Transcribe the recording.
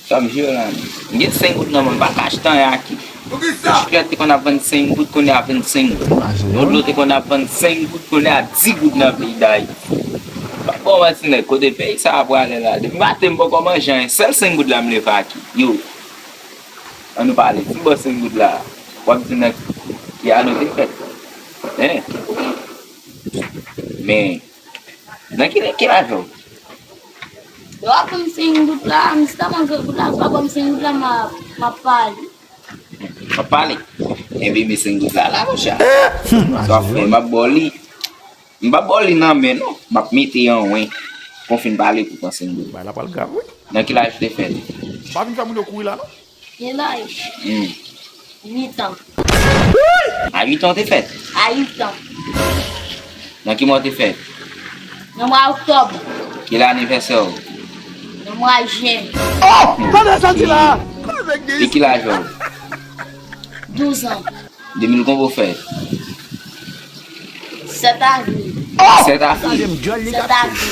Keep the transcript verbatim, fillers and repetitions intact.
Sa m jwe la, men. M gen senk goud nan men m, m pa ka achte anyen aki. Chifrèt te konn ap vann senk goud, kounye a vennsenk goud. Modlo te konn ap vann senk goud, kounye a dis goud nan peyi Dayiti. Pa bon manti nèg, kote peyi sa a prale la? Depi maten m poko manje anyen, sèl senk goud la m leve aki. Yo, ann nou pale, si m ba w senk goud la, w ap di nèg, ki ane w te fèt? Hein? Men, nan ki, ki laj ou? Yo ap ban m senk goud la, m sèlman gen goud la, si w pa ban m senk goud la, m ap, m ap pale. M ap pale. Enben, men senk goud la, la, monchè. Sa w ap fè, m ap ba w li. M p ap ba w li nan men, non. M ap mete an wen. Kon fin pale pou pran senk goud. Bagay la pral grav, wi. Nan ki laj ou te fèt? M pa vin fè moun yo kouri la, non. Gen laj. Hmm. Uit an. A uit an w te fèt? A uit an. Nan ki mwa w te fèt? Nan mwa oktòb. Ki lè anivèsè w? Nan mwa jen. Oh! Tande sa di la! E ki laj ou? Douz an. De mil konbyen w fèt? Sèt avril. Sèt avril. Sèt avril.